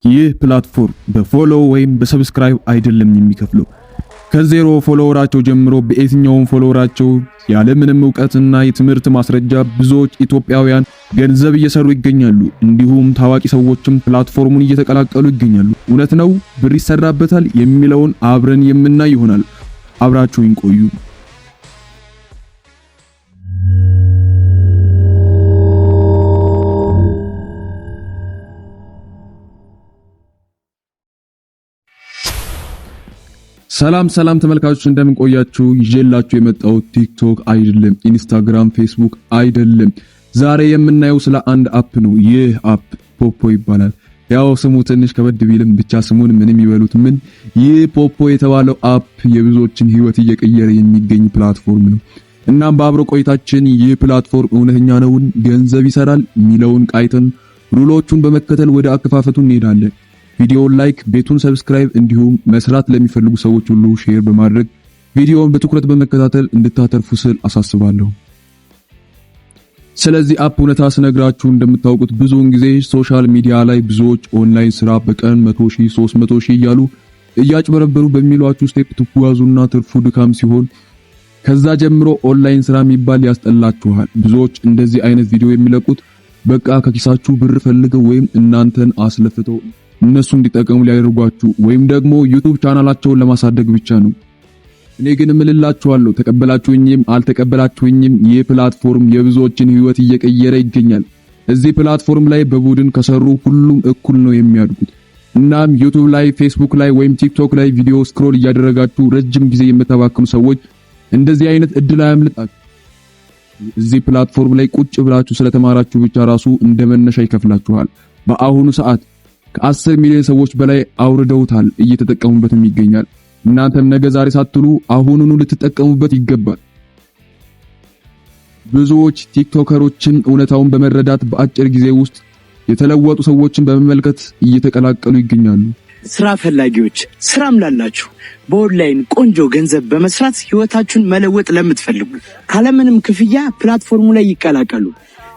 ይህ platform በ follow ወይም በ subscribe አይደለም የሚከፍለው። ከዜሮ follower ኣቸው ጀምሮ በየትኛውም follower ኣቸው ያለምንም እውቀትና የትምህርት ማስረጃ ብዙዎች ኢትዮጵያውያን ገንዘብ እየሰሩ ይገኛሉ። እንዲሁም ታዋቂ ሰዎችም platform ኡን እየተቀላቀሉ ይገኛሉ። እውነት ነው ብር ይሰራበታል የሚለውን አብረን የምናይ ይሆናል። አብራችሁኝ ቆዩ። ሰላም ሰላም ተመልካቾች እንደምን ቆያችሁ? ይዤላችሁ የመጣሁት ቲክቶክ አይደለም፣ ኢንስታግራም፣ ፌስቡክ አይደለም። ዛሬ የምናየው ስለ አንድ app ነው። ይህ app ፖፖ ይባላል። ያው ስሙ ትንሽ ከበድ ቢልም ብቻ ስሙን ምንም ይበሉት ምን፣ ይህ ፖፖ የተባለው app የብዙዎችን ሕይወት እየቀየረ የሚገኝ platform ነው። እናም በአብሮ ቆይታችን ይህ platform እውነተኛ ነውን፣ ገንዘብ ይሰራል የሚለውን ቃኝተን rule ኦቹን በመከተል ወደ አከፋፈቱ እንሄዳለን። ቪዲዮውን like፣ ቤቱን subscribe እንዲሁም መስራት ለሚፈልጉ ሰዎች ሁሉ share በማድረግ ቪዲዮውን በትኩረት በመከታተል እንድታተርፉ ስል አሳስባለሁ። ስለዚህ app እውነታ ስነግራችሁ እንደምታውቁት ብዙውን ጊዜ social media ላይ ብዙዎች ኦንላይን ስራ በቀን 100 ሺህ 300 ሺህ እያሉ እያጭበረበሩ በሚሏችሁ step ትጓዙና ትርፉ ድካም ሲሆን ከዛ ጀምሮ ኦንላይን ስራ የሚባል ያስጠላችኋል። ብዙዎች እንደዚህ አይነት ቪዲዮ የሚለቁት በቃ ከኪሳችሁ ብር ፈልገው ወይም እናንተን አስለፍተው እነሱ እንዲጠቀሙ ሊያደርጓችሁ ወይም ደግሞ ዩቲዩብ ቻናላቸውን ለማሳደግ ብቻ ነው። እኔ ግን እምልላችኋለሁ ተቀበላችሁኝም አልተቀበላችሁኝም ይህ platform የብዙዎችን ሕይወት እየቀየረ ይገኛል። እዚህ platform ላይ በቡድን ከሰሩ ሁሉም እኩል ነው የሚያድጉት። እናም ዩቲዩብ ላይ፣ ፌስቡክ ላይ ወይም ቲክቶክ ላይ ቪዲዮ scroll እያደረጋችሁ ረጅም ጊዜ የምታባክኑ ሰዎች እንደዚህ አይነት እድል አያምልጣችሁ። እዚህ platform ላይ ቁጭ ብላችሁ ስለተማራችሁ ብቻ ራሱ እንደመነሻ ይከፍላችኋል። በአሁኑ ሰዓት ከ10 ሚሊዮን ሰዎች በላይ አውርደውታል፣ እየተጠቀሙበትም ይገኛል። እናንተም ነገ ዛሬ ሳትሉ አሁኑኑ ልትጠቀሙበት ይገባል። ብዙዎች ቲክቶከሮችን እውነታውን በመረዳት በአጭር ጊዜ ውስጥ የተለወጡ ሰዎችን በመመልከት እየተቀላቀሉ ይገኛሉ። ስራ ፈላጊዎች፣ ስራም ላላችሁ በኦንላይን ቆንጆ ገንዘብ በመስራት ህይወታችሁን መለወጥ ለምትፈልጉ ካለምንም ክፍያ platform ኡ ላይ ይቀላቀሉ።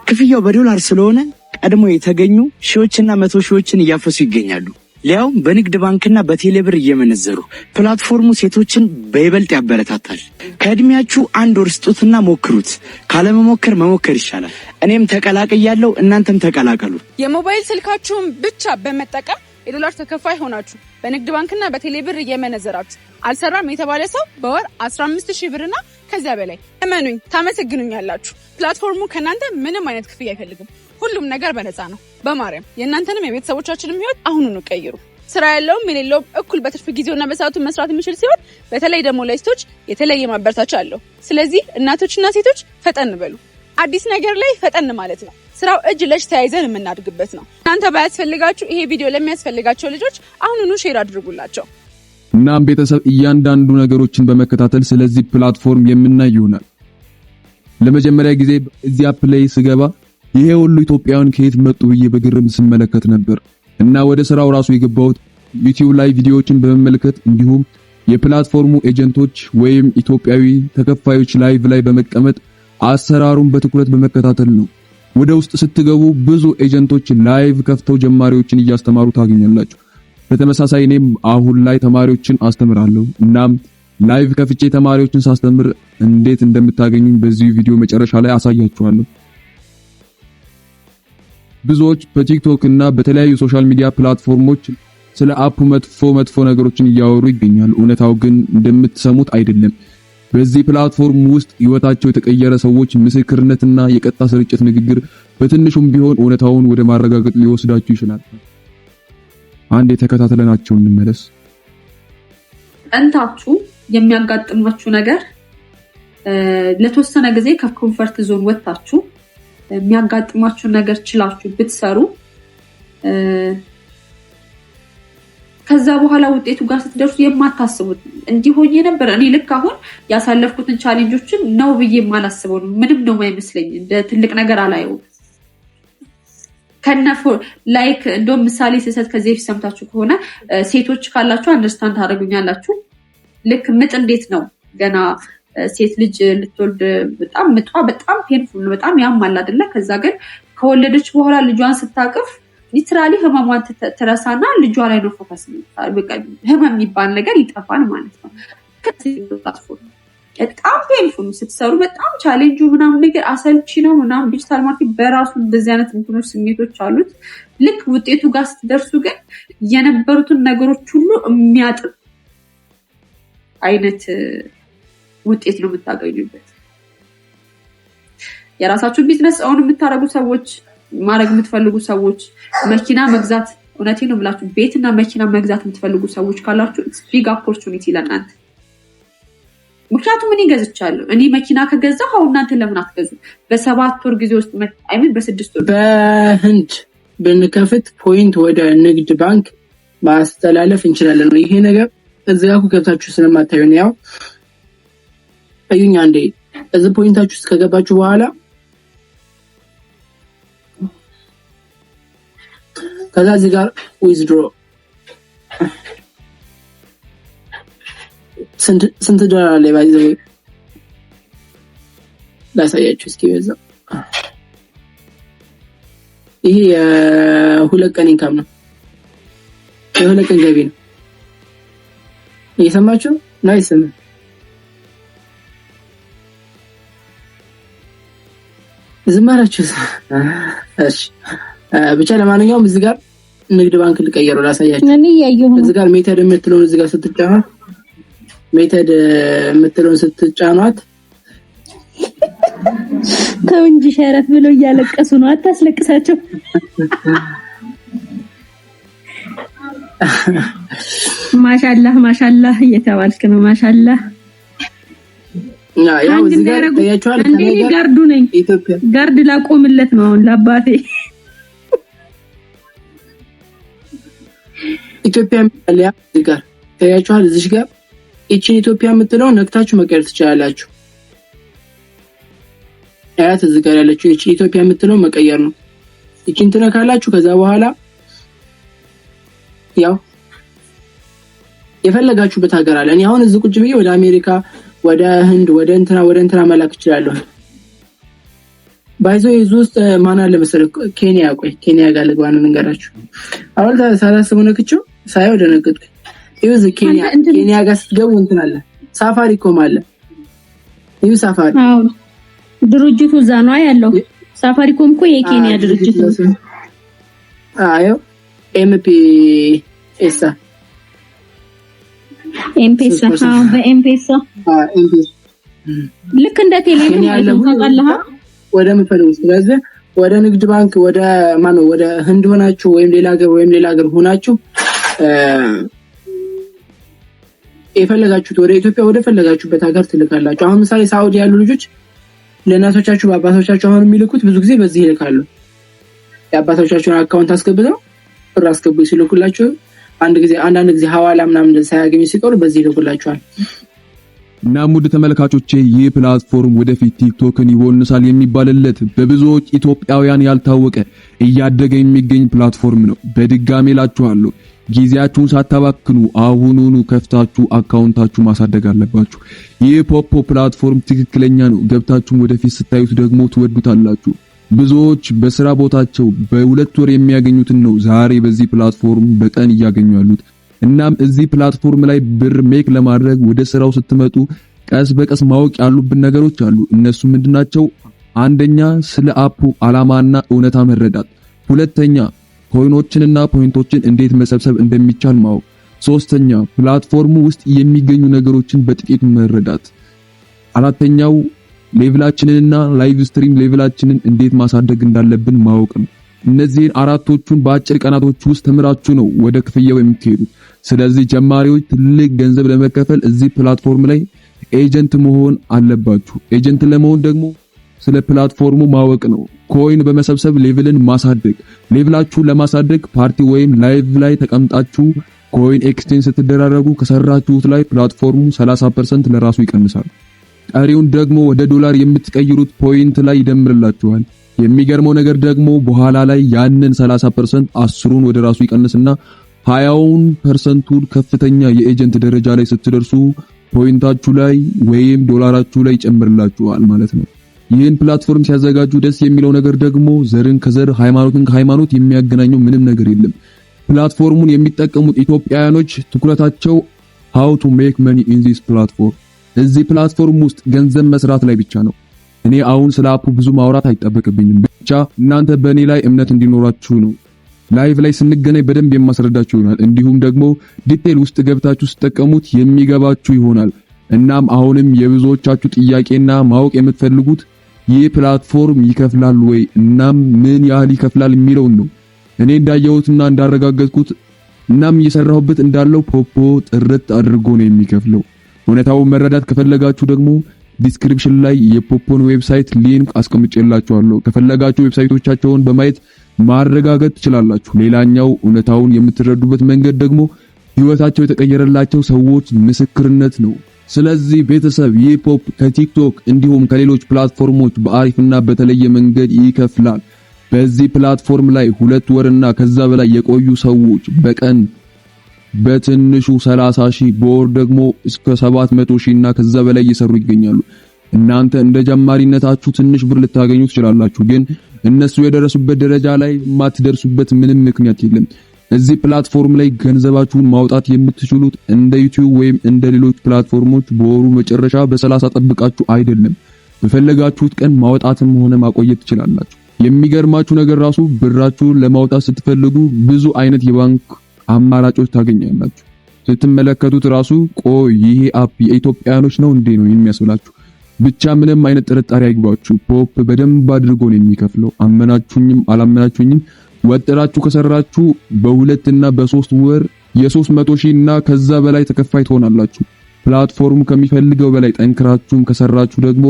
ክፍያው በዶላር ስለሆነ ቀድሞ የተገኙ ሺዎችና መቶ ሺዎችን እያፈሱ ይገኛሉ። ሊያውም በንግድ ባንክና በቴሌብር እየመነዘሩ። platform ኡ ሴቶችን በይበልጥ ያበረታታል። ከእድሜያችሁ አንድ ወር ስጡትና ሞክሩት። ካለመሞከር መሞከር ይሻላል። እኔም ተቀላቅያለሁ፣ እናንተም ተቀላቀሉ። የሞባይል ስልካችሁን ብቻ በመጠቀም የዶላር ተከፋይ ሆናችሁ በንግድ ባንክና በቴሌብር እየመነዘራችሁ አልሰራም የተባለ ሰው በወር 15 ሺህ ብርና ከዚያ በላይ እመኑኝ ታመሰግኑኛላችሁ። platform ኡ ከእናንተ ምንም አይነት ክፍያ አይፈልግም። ሁሉም ነገር በነፃ ነው። በማርያም የእናንተንም የቤተሰቦቻችንም ህይወት አሁኑኑ ቀይሩ። ስራ ያለውም የሌለውም እኩል በትርፍ ጊዜውና በሰዓቱ መስራት የሚችል ሲሆን በተለይ ደግሞ ለሴቶች የተለየ ማበረታቻ አለው። ስለዚህ እናቶችና ሴቶች ፈጠን በሉ። አዲስ ነገር ላይ ፈጠን ማለት ነው። ስራው እጅ ለእጅ ተያይዘን የምናድግበት ነው። እናንተ ባያስፈልጋችሁ ይሄ ቪዲዮ ለሚያስፈልጋቸው ልጆች አሁኑኑ share አድርጉላቸው። እናም ቤተሰብ እያንዳንዱ ነገሮችን በመከታተል ስለዚህ platform የምናይ ይሆናል። ለመጀመሪያ ጊዜ እዚህ app ላይ ስገባ ይሄ ሁሉ ኢትዮጵያውያን ከየት መጡ ብዬ በግርም ስመለከት ነበር። እና ወደ ስራው ራሱ የገባሁት ዩቲዩብ ላይ ቪዲዮዎችን በመመልከት እንዲሁም የ platform ኡ agent ኦች ወይም ኢትዮጵያዊ ተከፋዮች live ላይ በመቀመጥ አሰራሩን በትኩረት በመከታተል ነው። ወደ ውስጥ ስትገቡ ብዙ agent ኦች live ከፍተው ጀማሪዎችን እያስተማሩ ታገኛላችሁ። በተመሳሳይ እኔም አሁን ላይ ተማሪዎችን አስተምራለሁ። እናም live ከፍቼ ተማሪዎችን ሳስተምር እንዴት እንደምታገኙኝ በዚህ ቪዲዮ መጨረሻ ላይ አሳያችኋለሁ። ብዙዎች በቲክቶክ እና በተለያዩ social media platform ኦች ስለ app ኡ መጥፎ መጥፎ ነገሮችን እያወሩ ይገኛሉ። እውነታው ግን እንደምትሰሙት አይደለም። በዚህ platform ውስጥ ህይወታቸው የተቀየረ ሰዎች ምስክርነትና የቀጥታ ስርጭት ንግግር በትንሹም ቢሆን እውነታውን ወደ ማረጋገጥ ሊወስዳችሁ ይችላል። አንድ የተከታተለናቸው እንመለስ። እንታችሁ የሚያጋጥማችሁ ነገር ለተወሰነ ጊዜ ከ comfort zone ወጥታችሁ የሚያጋጥማችሁ ነገር ችላችሁ ብትሰሩ ከዛ በኋላ ውጤቱ ጋር ስትደርሱ የማታስቡት እንዲሆኝ ነበር። እኔ ልክ አሁን ያሳለፍኩትን challenge ኦችን ነው ብዬ የማላስበው ነው። ምንም ነው የማይመስለኝ፣ እንደ ትልቅ ነገር አላየውም። ከነፎ like እንደውም ምሳሌ ስሰጥ ከዚህ በፊት ሰምታችሁ ከሆነ ሴቶች ካላችሁ understand ታደርጉኛላችሁ። ልክ ምጥ እንዴት ነው ገና ሴት ልጅ ልትወልድ በጣም ምጧ በጣም painful ነው፣ በጣም ያማል አይደለ? ከዛ ግን ከወለደች በኋላ ልጇን ስታቅፍ Literally ህመሟን ትረሳና ልጇ ላይ ነው focus። ህመም የሚባል ነገር ይጠፋል ማለት ነው። በጣም painful ስትሰሩ፣ በጣም ቻሌንጁ ምናምን ነገር አሰልቺ ነው ምናምን። Digital market በራሱ እንደዚህ አይነት እንትኖች ስሜቶች አሉት። ልክ ውጤቱ ጋር ስትደርሱ ግን የነበሩትን ነገሮች ሁሉ የሚያጥብ አይነት ውጤት ነው የምታገኙበት። የራሳችሁን business own የምታደርጉ ሰዎች፣ ማድረግ የምትፈልጉ ሰዎች፣ መኪና መግዛት፣ እውነቴን ነው የምላችሁ፣ ቤትና መኪና መግዛት የምትፈልጉ ሰዎች ካላችሁ big opportunity ለእናንተ። ምክንያቱም እኔ ገዝቻለሁ። እኔ መኪና ከገዛሁ አሁን እናንተ ለምን አትገዙ? በ7 ወር ጊዜ ውስጥ፣ I mean በ6 ወር። በህንድ ብንከፍት point ወደ ንግድ ባንክ ማስተላለፍ እንችላለን ነው። ይሄ ነገር እዚህ ጋር እኮ ገብታችሁ ስለማታዩ ነው። ያው እዩኝ አንዴ። እዚህ point ኣችሁ ውስጥ ከገባችሁ በኋላ ከዛ እዚህ ጋር withdraw ስንት ዶላር አለ? By the way ላሳያችሁ እስኪ። በዛ ይሄ የ2 ቀን income ነው። የ2 ቀን ገቢ ነው። እየሰማችሁ ነው? አይሰማም? ዝም አላችሁ። እሺ ብቻ ለማንኛውም እዚህ ጋር ንግድ ባንክ ልቀየረው ላሳያችሁ። እኔ እያየሁ ነው። እዚህ ጋር method የምትለውን እዚህ ጋር ስትጫኗት፣ method የምትለውን ስትጫኗት ተው እንጂ ሸረፍ ብለው እያለቀሱ ነው። አታስለቅሳቸው። ማሻላህ ማሻላህ እየተባልክ ነው። ማሻላህ። ያው እዚህ ጋር ታያችኋል። እንዴ እኔ guard ኡ ነኝ። ኢትዮጵያ Guard ላቆምለት ነው አሁን ለአባቴ። ኢትዮጵያ ያለ እዚህ ጋር ታያችኋል። እዚህ ጋር ይችን ኢትዮጵያ የምትለውን ነክታችሁ መቀየር ትችላላችሁ። አያት እዚህ ጋር ያለችው ይቺ ኢትዮጵያ የምትለው መቀየር ነው። ይቺን ትነካላችሁ። ከዛ በኋላ ያው የፈለጋችሁበት ሀገር አለ። እኔ አሁን እዚህ ቁጭ ብዬ ወደ አሜሪካ፣ ወደ ህንድ፣ ወደ እንትና ወደ እንትና መላክ እችላለሁ። By the way እዚህ ውስጥ ማን አለ መሰለህ? ኬንያ። ቆይ ኬንያ ጋር ልግባና ልንገራችሁ። አሁን ሳላስበው ነክቼው ሳየው ደነገጥኩኝ። ይኸው እዚህ ኬንያ ኬንያ ጋር ስትገቡ እንትን አለ፣ ሳፋሪኮም አለ። ይኸው ሳፋሪ። አዎ ድርጅቱ እዛ ነው ያለው። ሳፋሪኮም እኮ የኬንያ ድርጅት ነው። አዎ ኤምፒኤሳ። ኤምፔሳ፣ አዎ በኤምፔሳ። ልክ እንደ ቴሌ ማለት ነው፣ ታውቃለህ? ወደ ምፈልጉ፣ ስለዚህ ወደ ንግድ ባንክ፣ ወደ ማነው፣ ወደ ህንድ ሆናችሁ ወይም ሌላ ሀገር ወይም ሌላ ሀገር ሆናችሁ የፈለጋችሁት ወደ ኢትዮጵያ ወደ ፈለጋችሁበት ሀገር ትልካላችሁ። አሁን ምሳሌ ሳኡዲ ያሉ ልጆች ለእናቶቻችሁ በአባቶቻችሁ አሁን የሚልኩት ብዙ ጊዜ በዚህ ይልካሉ። የአባቶቻቸውን account አስገብተው ብር አስገቡ ሲልኩላችሁ አንድ ጊዜ አንዳንድ ጊዜ ሀዋላ ምናምን ሳያገኙ ሲቀሩ በዚህ ይልኩላችኋል። እናም ውድ ተመልካቾቼ፣ ይህ platform ወደፊት ቲክቶክን ይቦንሳል የሚባልለት፣ በብዙዎች ኢትዮጵያውያን ያልታወቀ እያደገ የሚገኝ platform ነው። በድጋሜ እላችኋለሁ፣ ጊዜያችሁን ሳታባክኑ አሁኑኑ ከፍታችሁ account ኣችሁ ማሳደግ አለባችሁ። ይህ ፖፖ platform ትክክለኛ ነው። ገብታችሁም ወደፊት ስታዩት ደግሞ ትወዱታላችሁ። ብዙዎች በስራ ቦታቸው በ2 ወር የሚያገኙትን ነው ዛሬ በዚህ platform በቀን እያገኙ ያሉት። እናም እዚህ platform ላይ ብር make ለማድረግ ወደ ስራው ስትመጡ ቀስ በቀስ ማወቅ ያሉብን ነገሮች አሉ። እነሱ ምንድናቸው? አንደኛ ስለ app ኡ ዓላማና እውነታ መረዳት፣ ሁለተኛ coin ኦችንና point ኦችን እንዴት መሰብሰብ እንደሚቻል ማወቅ፣ ሶስተኛ platform ኡ ውስጥ የሚገኙ ነገሮችን በጥቂቱ መረዳት፣ አራተኛው level ኣችንንና live stream level ኣችንን እንዴት ማሳደግ እንዳለብን ማወቅ ነው። እነዚህን አራቶቹን በአጭር ቀናቶች ውስጥ ተምራችሁ ነው ወደ ክፍያው የምትሄዱት። ስለዚህ ጀማሪዎች ትልቅ ገንዘብ ለመከፈል እዚህ platform ላይ agent መሆን አለባችሁ። Agent ለመሆን ደግሞ ስለ platform ኡ ማወቅ ነው። Coin በመሰብሰብ level ን ማሳደግ፣ level ኣችሁን ለማሳደግ ፓርቲ ወይም live ላይ ተቀምጣችሁ coin exchange ስትደራረጉ ከሰራችሁት ላይ platform ኡ 30% ለራሱ ይቀንሳል። ቀሪውን ደግሞ ወደ ዶላር የምትቀይሩት point ላይ ይደምርላችኋል። የሚገርመው ነገር ደግሞ በኋላ ላይ ያንን 30% 10ሩን ወደ ራሱ ይቀንስና 20ውን percent ኡን ከፍተኛ የ agent ደረጃ ላይ ስትደርሱ point ኣችሁ ላይ ወይም ዶላራችሁ ላይ ይጨምርላችኋል ማለት ነው። ይህን platform ሲያዘጋጁ ደስ የሚለው ነገር ደግሞ ዘርን ከዘር፣ ሃይማኖትን ከሃይማኖት የሚያገናኘው ምንም ነገር የለም። Platform ኡን የሚጠቀሙት ኢትዮጵያውያኖች ትኩረታቸው how to make money in this platform፣ እዚህ platform ውስጥ ገንዘብ መስራት ላይ ብቻ ነው። እኔ አሁን ስለ app ኡ ብዙ ማውራት አይጠበቅብኝም። ብቻ እናንተ በእኔ ላይ እምነት እንዲኖራችሁ ነው። Live ላይ ስንገናኝ በደንብ የማስረዳችሁ ይሆናል። እንዲሁም ደግሞ detail ውስጥ ገብታችሁ ስትጠቀሙት የሚገባችሁ ይሆናል። እናም አሁንም የብዙዎቻችሁ ጥያቄና ማወቅ የምትፈልጉት ይህ platform ይከፍላል ወይ፣ እናም ምን ያህል ይከፍላል የሚለውን ነው። እኔ እንዳየሁትና እንዳረጋገጥኩት እናም እየሰራሁበት እንዳለው ፖፖ ጥርት አድርጎ ነው የሚከፍለው። እውነታውን መረዳት ከፈለጋችሁ ደግሞ description ላይ የፖፖን website link አስቀምጬላችኋለሁ። ከፈለጋችሁ website ኦቻቸውን በማየት ማረጋገጥ ትችላላችሁ። ሌላኛው እውነታውን የምትረዱበት መንገድ ደግሞ ህይወታቸው የተቀየረላቸው ሰዎች ምስክርነት ነው። ስለዚህ ቤተሰብ፣ ይህ ፖፕ ከቲክቶክ እንዲሁም ከሌሎች platform ኦች በአሪፍና በተለየ መንገድ ይከፍላል። በዚህ platform ላይ 2 ወርና ከዛ በላይ የቆዩ ሰዎች በቀን በትንሹ 30 ሺህ፣ በወር ደግሞ እስከ 700 ሺህ እና ከዛ በላይ እየሰሩ ይገኛሉ። እናንተ እንደ ጀማሪነታችሁ ትንሽ ብር ልታገኙ ትችላላችሁ፣ ግን እነሱ የደረሱበት ደረጃ ላይ የማትደርሱበት ምንም ምክንያት የለም። እዚህ platform ላይ ገንዘባችሁን ማውጣት የምትችሉት እንደ ዩቲዩብ ወይም እንደ ሌሎች platform ኦች በወሩ መጨረሻ በ30 ጠብቃችሁ አይደለም። በፈለጋችሁት ቀን ማውጣትም ሆነ ማቆየት ትችላላችሁ። የሚገርማችሁ ነገር ራሱ ብራችሁን ለማውጣት ስትፈልጉ ብዙ አይነት የባንክ አማራጮች ታገኛላችሁ። ስትመለከቱት ራሱ ቆይ ይሄ app የኢትዮጵያኖች ነው እንዴ ነው የሚያስብላችሁ። ብቻ ምንም አይነት ጥርጣሬ አይግባችሁ። ፖፕ በደንብ አድርጎ ነው የሚከፍለው። አመናችሁኝም አላመናችሁኝም ወጥራችሁ ከሰራችሁ በ2 እና በ3 ወር የ300 ሺህ እና ከዛ በላይ ተከፋይ ትሆናላችሁ። Platform ኡ ከሚፈልገው በላይ ጠንክራችሁም ከሰራችሁ ደግሞ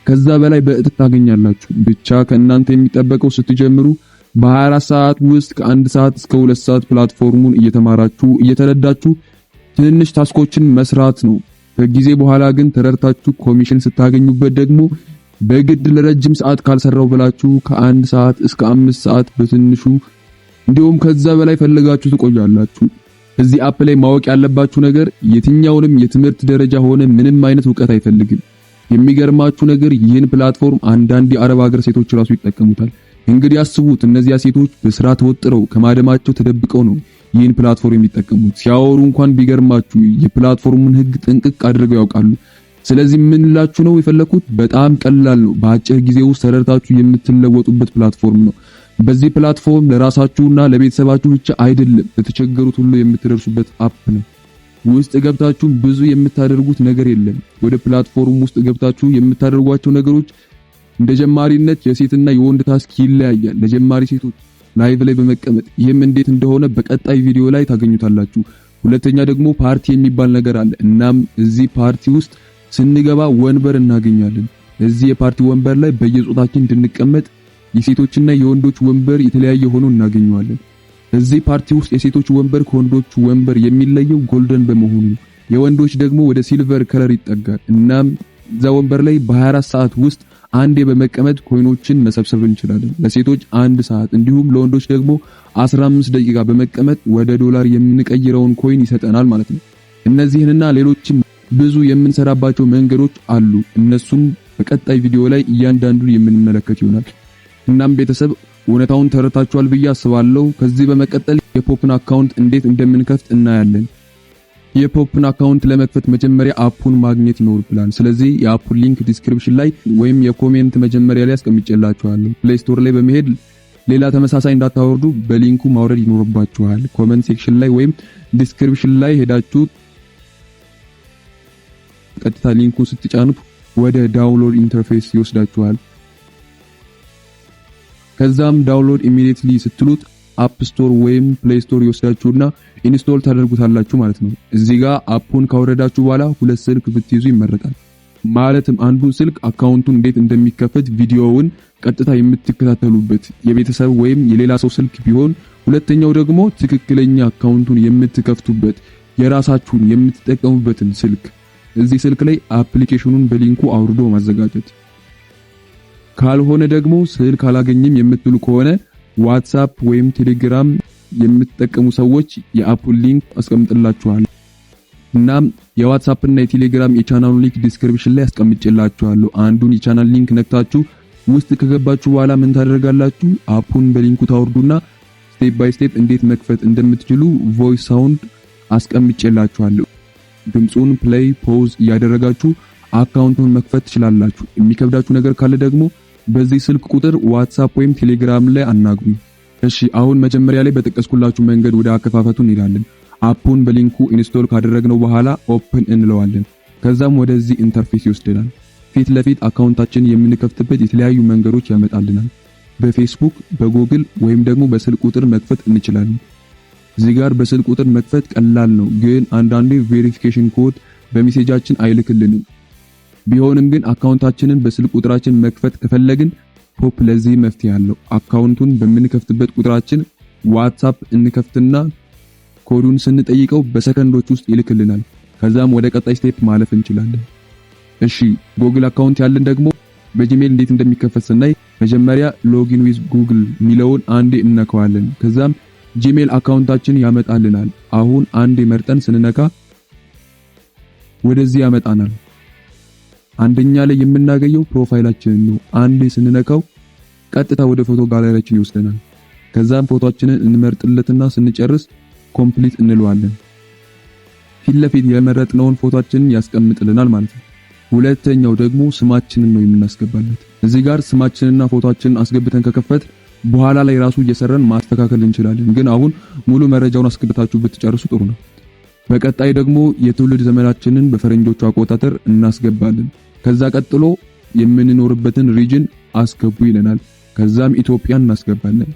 ከዛ በላይ በእጥፍ ታገኛላችሁ። ብቻ ከእናንተ የሚጠበቀው ስትጀምሩ በ24 ሰዓት ውስጥ ከ1 ሰዓት እስከ 2 ሰዓት platform ኡን እየተማራችሁ፣ እየተረዳችሁ ትንንሽ task ኦችን መስራት ነው። ከጊዜ በኋላ ግን ተረድታችሁ ኮሚሽን ስታገኙበት ደግሞ በግድ ለረጅም ሰዓት ካልሰራው ብላችሁ ከ1 ሰዓት እስከ 5 ሰዓት በትንሹ፣ እንዲሁም ከዛ በላይ ፈልጋችሁ ትቆያላችሁ። እዚህ app ላይ ማወቅ ያለባችሁ ነገር የትኛውንም የትምህርት ደረጃ ሆነ ምንም አይነት እውቀት አይፈልግም። የሚገርማችሁ ነገር ይህን platform አንዳንድ የአረብ ሀገር ሴቶች ራሱ ይጠቀሙታል። እንግዲህ አስቡት፣ እነዚያ ሴቶች በስራ ተወጥረው ከማደማቸው ተደብቀው ነው ይህን platform የሚጠቀሙት። ሲያወሩ እንኳን ቢገርማችሁ የ platform ኡን ሕግ ጥንቅቅ አድርገው ያውቃሉ። ስለዚህ ምን ልላችሁ ነው የፈለኩት፣ በጣም ቀላል ነው። በአጭር ጊዜ ውስጥ ተረድታችሁ የምትለወጡበት platform ነው። በዚህ platform ለራሳችሁና ለቤተሰባችሁ ብቻ አይደለም፣ ለተቸገሩት ሁሉ የምትደርሱበት app ነው። ውስጥ ገብታችሁ ብዙ የምታደርጉት ነገር የለም። ወደ platform ውስጥ ገብታችሁ የምታደርጓቸው ነገሮች እንደ ጀማሪነት የሴትና የወንድ task ይለያያል። ለጀማሪ ሴቶች live ላይ በመቀመጥ፣ ይህም እንዴት እንደሆነ በቀጣይ ቪዲዮ ላይ ታገኙታላችሁ። ሁለተኛ ደግሞ ፓርቲ የሚባል ነገር አለ። እናም እዚህ ፓርቲ ውስጥ ስንገባ ወንበር እናገኛለን። እዚህ የፓርቲ ወንበር ላይ በየጾታችን እንድንቀመጥ የሴቶችና የወንዶች ወንበር የተለያየ ሆኖ እናገኘዋለን። እዚህ ፓርቲ ውስጥ የሴቶች ወንበር ከወንዶች ወንበር የሚለየው golden በመሆኑ፣ የወንዶች ደግሞ ወደ silver color ይጠጋል። እናም እዛ ወንበር ላይ በ24 ሰዓት ውስጥ አንዴ በመቀመጥ coin ኦችን መሰብሰብ እንችላለን። ለሴቶች 1 ሰዓት እንዲሁም ለወንዶች ደግሞ 15 ደቂቃ በመቀመጥ ወደ ዶላር የምንቀይረውን coin ይሰጠናል ማለት ነው። እነዚህንና ሌሎችም ብዙ የምንሰራባቸው መንገዶች አሉ። እነሱን በቀጣይ ቪዲዮ ላይ እያንዳንዱን የምንመለከት ይሆናል። እናም ቤተሰብ፣ እውነታውን ተረድታችኋል ብዬ አስባለሁ። ከዚህ በመቀጠል የፖፕን account እንዴት እንደምንከፍት እናያለን። የፖፕን account ለመክፈት መጀመሪያ app ኡን ማግኘት ይኖርብናል። ስለዚህ የ app ኡን link description ላይ ወይም የ comment መጀመሪያ ላይ አስቀምጬላችኋለሁ። Play Store ላይ በመሄድ ሌላ ተመሳሳይ እንዳታወርዱ በ link ኡ ማውረድ ይኖርባችኋል። Comment section ላይ ወይም description ላይ ሄዳችሁ ቀጥታ link ኡን ስትጫኑት ወደ download interface ይወስዳችኋል። ከዛም download immediately ስትሉት App Store ወይም Play Store ይወስዳችሁና install ታደርጉታላችሁ ማለት ነው። እዚህ ጋር app ኡን ካወረዳችሁ በኋላ ሁለት ስልክ ብትይዙ ይመረጣል። ማለትም አንዱን ስልክ account ኡን እንዴት እንደሚከፈት ቪዲዮውን ቀጥታ የምትከታተሉበት የቤተሰብ ወይም የሌላ ሰው ስልክ ቢሆን፣ ሁለተኛው ደግሞ ትክክለኛ account ኡን የምትከፍቱበት የራሳችሁን የምትጠቀሙበትን ስልክ እዚህ ስልክ ላይ application ኑን በ link ኡ አውርዶ ማዘጋጀት። ካልሆነ ደግሞ ስልክ አላገኝም የምትሉ ከሆነ ዋትስአፕ ወይም ቴሌግራም የምትጠቀሙ ሰዎች የ app ኡን link አስቀምጥላችኋለሁ። እናም የ WhatsApp እና የቴሌግራም የቻናሉ link description ላይ አስቀምጬላችኋለሁ። አንዱን የ channel link ነክታችሁ ውስጥ ከገባችሁ በኋላ ምን ታደርጋላችሁ? App ኡን በ link ኡ ታወርዱና step by step እንዴት መክፈት እንደምትችሉ voice sound አስቀምጬላችኋለሁ። ድምጹን play pause እያደረጋችሁ account ኡን መክፈት ትችላላችሁ። የሚከብዳችሁ ነገር ካለ ደግሞ በዚህ ስልክ ቁጥር WhatsApp ወይም ቴሌግራም ላይ አናግሩኝ። እሺ፣ አሁን መጀመሪያ ላይ በጠቀስኩላችሁ መንገድ ወደ አከፋፈቱ እንሄዳለን። App ኡን በ link ኡ install ካደረግነው በኋላ open እንለዋለን። ከዛም ወደዚህ interface ይወስደናል። ፊት ለፊት account ኣችን የምንከፍትበት የተለያዩ መንገዶች ያመጣልናል። በ Facebook፣ በ Google ወይም ደግሞ በስልክ ቁጥር መክፈት እንችላለን። እዚህ ጋር በስልክ ቁጥር መክፈት ቀላል ነው፣ ግን አንዳንዴ verification code በ message ኣችን አይልክልንም። ቢሆንም ግን account ኣችንን በስልክ ቁጥራችን መክፈት ከፈለግን ፖፕ ለዚህ መፍትሄ አለው። Account ኡን በምንከፍትበት ቁጥራችን WhatsApp እንከፍትና ኮዱን ስንጠይቀው በሰከንዶች ውስጥ ይልክልናል። ከዛም ወደ ቀጣይ step ማለፍ እንችላለን። እሺ፣ Google account ያለን ደግሞ በ Gmail እንዴት እንደሚከፈት ስናይ መጀመሪያ login with Google የሚለውን አንዴ እንነካዋለን። ከዛም Gmail account ኣችን ያመጣልናል። አሁን አንዴ መርጠን ስንነካ ወደዚህ ያመጣናል። አንደኛ ላይ የምናገኘው profile ኣችንን ነው። አንዴ ስንነካው ቀጥታ ወደ ፎቶ ጋላሪያችን ይወስደናል። ከዛም ፎቶአችንን እንመርጥለትና ስንጨርስ complete እንለዋለን። ፊት ለፊት የመረጥነውን ፎቶአችንን ያስቀምጥልናል ማለት ነው። ሁለተኛው ደግሞ ስማችንን ነው የምናስገባለት። እዚህ ጋር ስማችንና ፎቶአችንን አስገብተን ከከፈት በኋላ ላይ ራሱ እየሰራን ማስተካከል እንችላለን። ግን አሁን ሙሉ መረጃውን አስገብታችሁ ብትጨርሱ ጥሩ ነው። በቀጣይ ደግሞ የትውልድ ዘመናችንን በፈረንጆቹ አቆጣጠር እናስገባለን። ከዛ ቀጥሎ የምንኖርበትን region አስገቡ ይለናል። ከዛም ኢትዮጵያን እናስገባለን።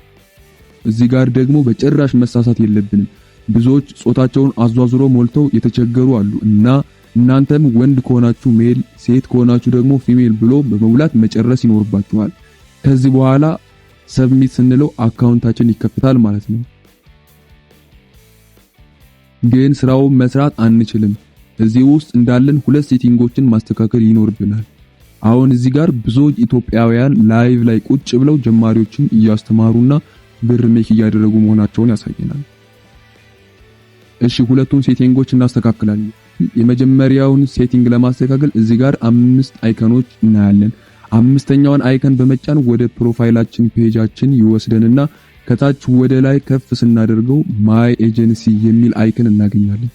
እዚህ ጋር ደግሞ በጭራሽ መሳሳት የለብንም። ብዙዎች ጾታቸውን አዟዙሮ ሞልተው የተቸገሩ አሉ እና እናንተም ወንድ ከሆናችሁ male፣ ሴት ከሆናችሁ ደግሞ female ብሎ በመሙላት መጨረስ ይኖርባችኋል። ከዚህ በኋላ submit ስንለው account ኣችን ይከፍታል ማለት ነው። ግን ስራውን መስራት አንችልም። እዚህ ውስጥ እንዳለን ሁለት setting ኦችን ማስተካከል ይኖርብናል። አሁን እዚህ ጋር ብዙ ኢትዮጵያውያን live ላይ ቁጭ ብለው ጀማሪዎችን እያስተማሩና ብር make እያደረጉ መሆናቸውን ያሳየናል። እሺ፣ ሁለቱን setting ኦች እናስተካክላለን። የመጀመሪያውን setting ለማስተካከል እዚህ ጋር አምስት icon ኦች እናያለን። አምስተኛውን icon በመጫን ወደ profile ኣችን page ኣችን ይወስደንና ከታች ወደ ላይ ከፍ ስናደርገው my agency የሚል icon እናገኛለን።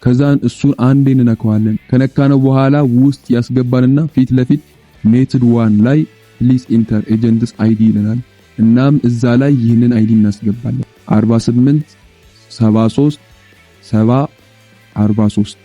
ከዛን እሱን አንዴ እንነካዋለን። ከነካነው በኋላ ውስጥ ያስገባንና ፊት ለፊት method 1 ላይ "please enter agent's ID" ይለናል። እናም እዛ ላይ ይህንን ID እናስገባለን፣ 48 73 70 43።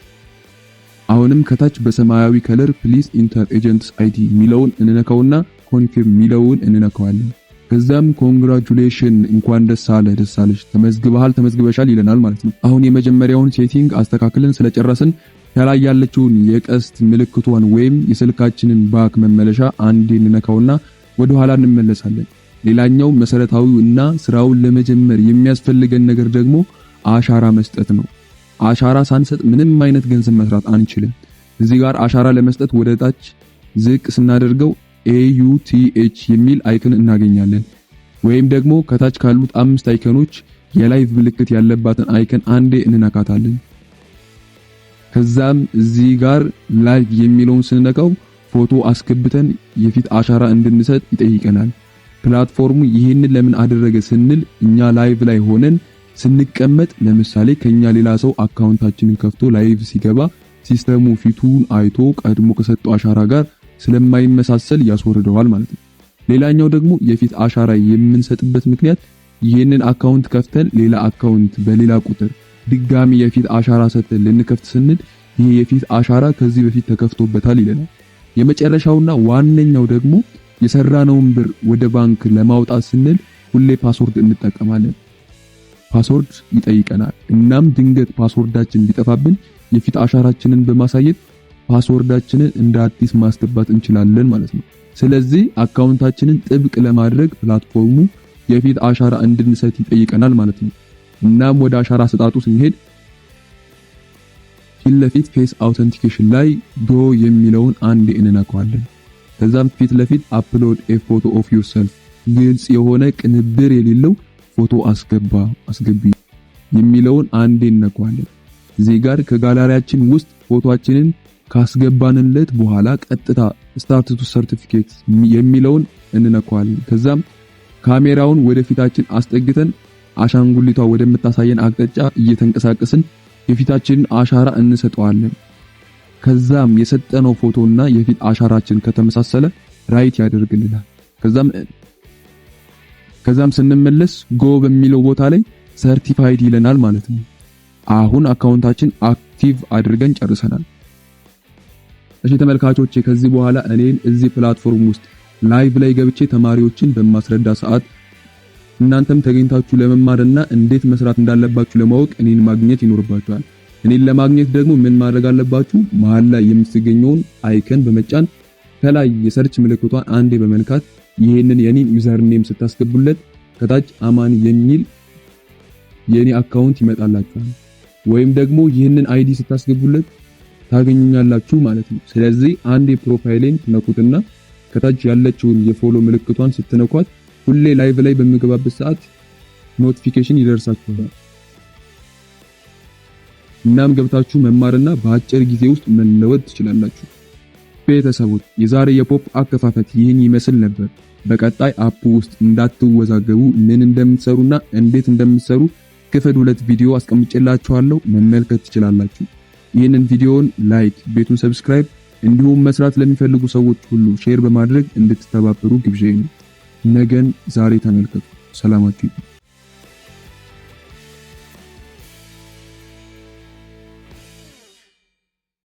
አሁንም ከታች በሰማያዊ color "please enter agent's ID" የሚለውን እንነካውና confirm የሚለውን እንነካዋለን። ከዛም congratulation፣ እንኳን ደስ አለህ፣ ደስ አለሽ፣ ተመዝግበሃል፣ ተመዝግበሻል ይለናል ማለት ነው። አሁን የመጀመሪያውን setting አስተካክለን ስለጨረስን ከላይ ያለችውን የቀስት ምልክቷን ወይም የስልካችንን back መመለሻ አንዴ እንነካውና ወደ ኋላ እንመለሳለን። ሌላኛው መሰረታዊው እና ስራውን ለመጀመር የሚያስፈልገን ነገር ደግሞ አሻራ መስጠት ነው። አሻራ ሳንሰጥ ምንም አይነት ገንዘብ መስራት አንችልም። እዚህ ጋር አሻራ ለመስጠት ወደ ታች ዝቅ ስናደርገው AUTH የሚል icon እናገኛለን። ወይም ደግሞ ከታች ካሉት አምስት icon ኦች የ live ምልክት ያለባትን icon አንዴ እንነካታለን። ከዛም እዚህ ጋር live የሚለውን ስንነካው ፎቶ አስገብተን የፊት አሻራ እንድንሰጥ ይጠይቀናል። Platform ኡ ይህንን ለምን አደረገ ስንል እኛ live ላይ ሆነን ስንቀመጥ ለምሳሌ ከኛ ሌላ ሰው account ኣችንን ከፍቶ live ሲገባ system ኡ ፊቱን አይቶ ቀድሞ ከሰጠው አሻራ ጋር ስለማይመሳሰል ያስወርደዋል ማለት ነው። ሌላኛው ደግሞ የፊት አሻራ የምንሰጥበት ምክንያት ይህንን account ከፍተን ሌላ account በሌላ ቁጥር ድጋሚ የፊት አሻራ ሰጥተን ልንከፍት ስንል ይህ የፊት አሻራ ከዚህ በፊት ተከፍቶበታል ይለናል። የመጨረሻውና ዋነኛው ደግሞ የሰራነውን ብር ወደ ባንክ ለማውጣት ስንል ሁሌ password እንጠቀማለን። Password ይጠይቀናል። እናም ድንገት password ኣችን ቢጠፋብን የፊት አሻራችንን በማሳየት password ኣችንን እንደ አዲስ ማስገባት እንችላለን ማለት ነው። ስለዚህ account ኣችንን ጥብቅ ለማድረግ platform ኡ የፊት አሻራ እንድንሰጥ ይጠይቀናል ማለት ነው። እናም ወደ አሻራ አሰጣጡ ስንሄድ ፊት ለፊት face authentication ላይ go የሚለውን አንዴ እንነካዋለን። ከዛም ፊት ለፊት "upload a photo of yourself"፣ ግልጽ የሆነ ቅንብር የሌለው ፎቶ አስገባ፣ አስገቢ የሚለውን አንዴ እንነካዋለን። እዚህ ጋር ከጋላሪያችን ውስጥ ፎቶአችንን ካስገባንለት በኋላ ቀጥታ start to certificate የሚለውን እንነካዋለን። ከዛም ካሜራውን ወደፊታችን አስጠግተን አሻንጉሊቷ ወደምታሳየን አቅጣጫ እየተንቀሳቀስን የፊታችንን አሻራ እንሰጠዋለን። ከዛም የሰጠነው ፎቶና የፊት አሻራችን ከተመሳሰለ right ያደርግልናል። ከዛም ስንመለስ go በሚለው ቦታ ላይ certified ይለናል ማለት ነው። አሁን account ኣችን active አድርገን ጨርሰናል። እሺ ተመልካቾቼ፣ ከዚህ በኋላ እኔን እዚህ platform ውስጥ live ላይ ገብቼ ተማሪዎችን በማስረዳ ሰዓት እናንተም ተገኝታችሁ ለመማርና እንዴት መስራት እንዳለባችሁ ለማወቅ እኔን ማግኘት ይኖርባችኋል። እኔን ለማግኘት ደግሞ ምን ማድረግ አለባችሁ? መሃል ላይ የምትገኘውን icon በመጫን ከላይ የ search ምልክቷን አንዴ በመንካት ይሄንን የኔን username ስታስገቡለት ከታች አማን የሚል የኔ account ይመጣላችኋል። ወይም ደግሞ ይህንን ID ስታስገቡለት ታገኙኛላችሁ ማለት ነው። ስለዚህ አንዴ profile ኤን ትነኩትና ከታች ያለችውን የ follow ምልክቷን ስትነኳት ሁሌ live ላይ በምገባበት ሰዓት notification ይደርሳችኋል። እናም ገብታችሁ መማርና በአጭር ጊዜ ውስጥ መለወጥ ትችላላችሁ። ቤተሰቦች፣ የዛሬ የፖፕ አከፋፈት ይህን ይመስል ነበር። በቀጣይ app ውስጥ እንዳትወዛገቡ ምን እንደምትሰሩና እንዴት እንደምትሰሩ ክፍል 2 ቪዲዮ አስቀምጬላችኋለሁ፣ መመልከት ትችላላችሁ። ይህንን ቪዲዮን like፣ ቤቱን subscribe እንዲሁም መስራት ለሚፈልጉ ሰዎች ሁሉ share በማድረግ እንድትተባበሩ ግብዣዬ ነው። ነገን ዛሬ ተመልከቱ። ሰላማችሁ ይብዛ።